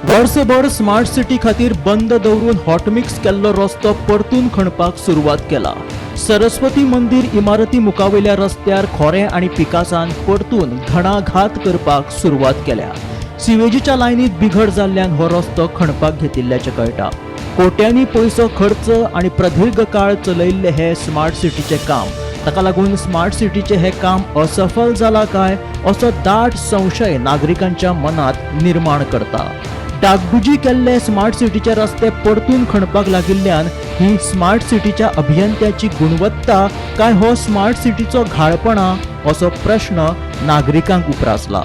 वर्सभर smart city खातीर बंद दवरून हॉटमिक्स केल्लो रस्तो परतून खणपाक सुरवात केला. सरस्वती मंदिर इमारती मुखावयल्या रस्त्यार खोरें आनी पिकासान परतून घणाघात करपाक सुरवात केल्या. सिवेजीच्या लायनीत बिघड जाल्ल्यान हो रस्तो खणपाक घेतिल्ल्याचें कळटा. कोट्यांनी पयसो खर्च आनी प्रदीर्घ काळ चलयल्ले हे स्मार्ट सिटीचें काम, ताका लागून स्मार्ट सिटीचें हें काम असफल जाला काय असो दाट संशय नागरिकांच्या मनात निर्माण करता. डागडुजी केल्ले स्मार्ट सिटीचे रस्ते परतून खणपाक लागिल्ल्यान ही स्मार्ट सिटीच्या अभियंत्याची गुणवत्ता काय हो स्मार्ट सिटीचो घाळपणा असो प्रश्न नागरिकांक उप्रासला.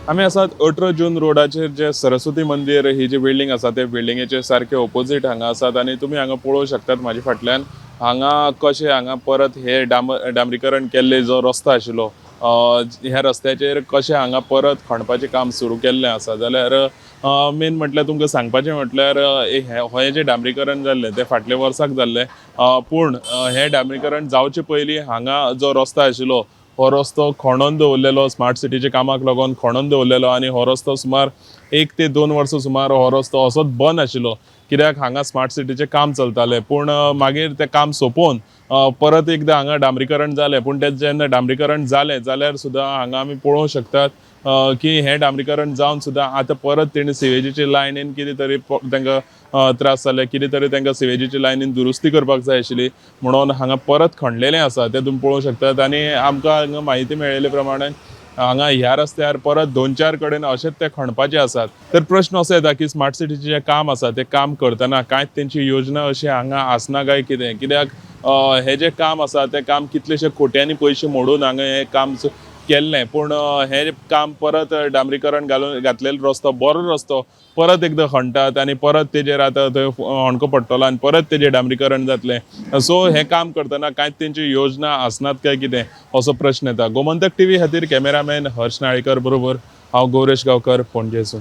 आमी आसात 18 जून रोडाचेर, जे सरस्वती मंदीर ही जी बिल्डींग आसा ते बिल्डिंगेचे सारके ओपोजीट हांगा आसात. आनी तुमी हांगा पळोवंक शकतात, म्हाजे फाटल्यान हांगा कशें हांगा परत हे डांबरीकरण केल्ले जो रस्तो आशिल्लो, ह्या रस्त्याचेर कशें हांगा परत खणपाचें काम सुरू केल्लें आसा. जाल्यार मेन म्हटल्यार तुमकां सांगपाचें म्हटल्यार हें जें डांबरीकरण जाल्लें तें फाटल्या वर्साक जाल्लें, पूण हें डांबरीकरण जावचे पयलीं हांगा जो रस्तो आशिल्लो हो रस्तो खणोन दवरलेलो, स्मार्ट सिटीच्या कामाक लागून खणोन दवरलेलो. आनी हो रस्तो सुमार 1 ते 2 वर्सां सुमार हो रस्तो असोच बंद आशिल्लो, कित्याक हांगा स्मार्ट सिटीचें काम चलतालें. पूण मागीर तें काम सोंपोवन परत एकदां हांगा डांबरीकरण जालें. पूण तें जेन्ना डांबरीकरण जालें जाल्यार सुद्दां हांगा आमी पळोवंक शकतात की हें डांबरीकरण जावन सुद्दां आतां परत तेणी सिवेजीचे लायनीन कितें तरी तांकां त्रास जाले, कितें तरी तांकां सिवेजीचे लायनीन दुरुस्ती करपाक जाय आशिल्ली म्हणून हांगा परत खणलेलें आसा, तें तुमी पळोवंक शकतात. आनी आमकां हांगा म्हायती मेळिल्ले प्रमाणे हांगा ह्या रस्त्यार परत दोन चार कडेन अशेंच ते खणपाचे आसात. तर प्रश्न असो येता की स्मार्ट सिटीचें जें काम आसा तें काम करतना कांयच तेंची योजना अशी हांगा आसना काय कितें? कित्याक हें जें काम आसा तें काम कितलेशे कोट्यांनी पयशे मोडून हांगा हें काम केल्लें, पूण हें काम परत डांबरीकरण घालून घातलेलो रस्तो, बरो रस्तो परत एकदां खणटात आनी परत तेजेर आतां थंय होणको पडटलो आनी परत तेजेर डांबरीकरण जातलें. सो हें काम करतना कांयच तेंची योजना आसनात काय कितें असो प्रश्न येता. गोमंतक टीव्ही खातीर कॅमेरामॅन हर्ष नाळेकर बरोबर हांव गौरेश गांवकर, पणजेसून.